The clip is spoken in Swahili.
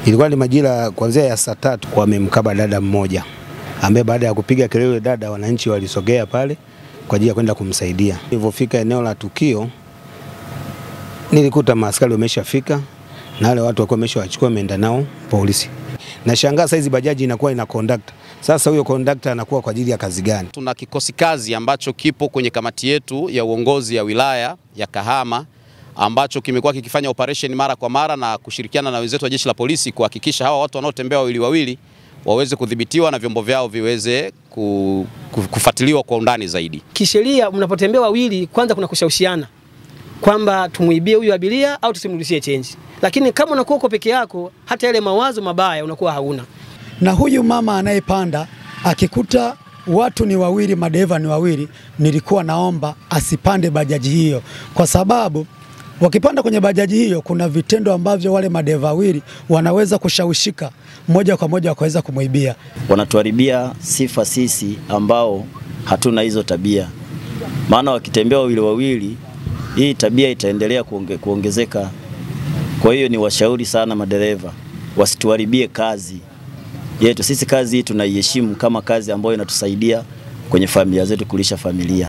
Ilikuwa ni majira kuanzia ya saa 3 wamemkaba dada mmoja ambaye baada ya kupiga kelele dada, wananchi walisogea pale kwa ajili ya kwenda kumsaidia. Nilipofika eneo la tukio nilikuta maaskari wameshafika na wale watu walikuwa wameshawachukua wameenda nao polisi. Nashangaa saizi bajaji inakuwa ina conductor. Sasa huyo conductor anakuwa kwa ajili ya kazi gani? Tuna kikosi kazi ambacho kipo kwenye kamati yetu ya uongozi ya wilaya ya Kahama ambacho kimekuwa kikifanya operation mara kwa mara na kushirikiana na wenzetu wa jeshi la polisi kuhakikisha hawa watu wanaotembea wawili wawili waweze kudhibitiwa na vyombo vyao viweze kufuatiliwa kwa undani zaidi. Kisheria mnapotembea wawili, kwanza kuna kushawishiana kwamba tumuibie huyu abiria au tusimrudishie change. Lakini kama unakuwa uko peke yako, hata yale mawazo mabaya unakuwa hauna. Na huyu mama anayepanda akikuta watu ni wawili, madereva ni wawili, nilikuwa naomba asipande bajaji hiyo, kwa sababu wakipanda kwenye bajaji hiyo kuna vitendo ambavyo wale madereva wawili wanaweza kushawishika moja kwa moja wakaweza kumuibia. Wanatuharibia sifa sisi ambao hatuna hizo tabia, maana wakitembea wawili wawili hii tabia itaendelea kuongezeka. Kwa hiyo ni washauri sana madereva wasituharibie kazi yetu. Sisi kazi hii tunaiheshimu kama kazi ambayo inatusaidia kwenye familia zetu, kulisha familia.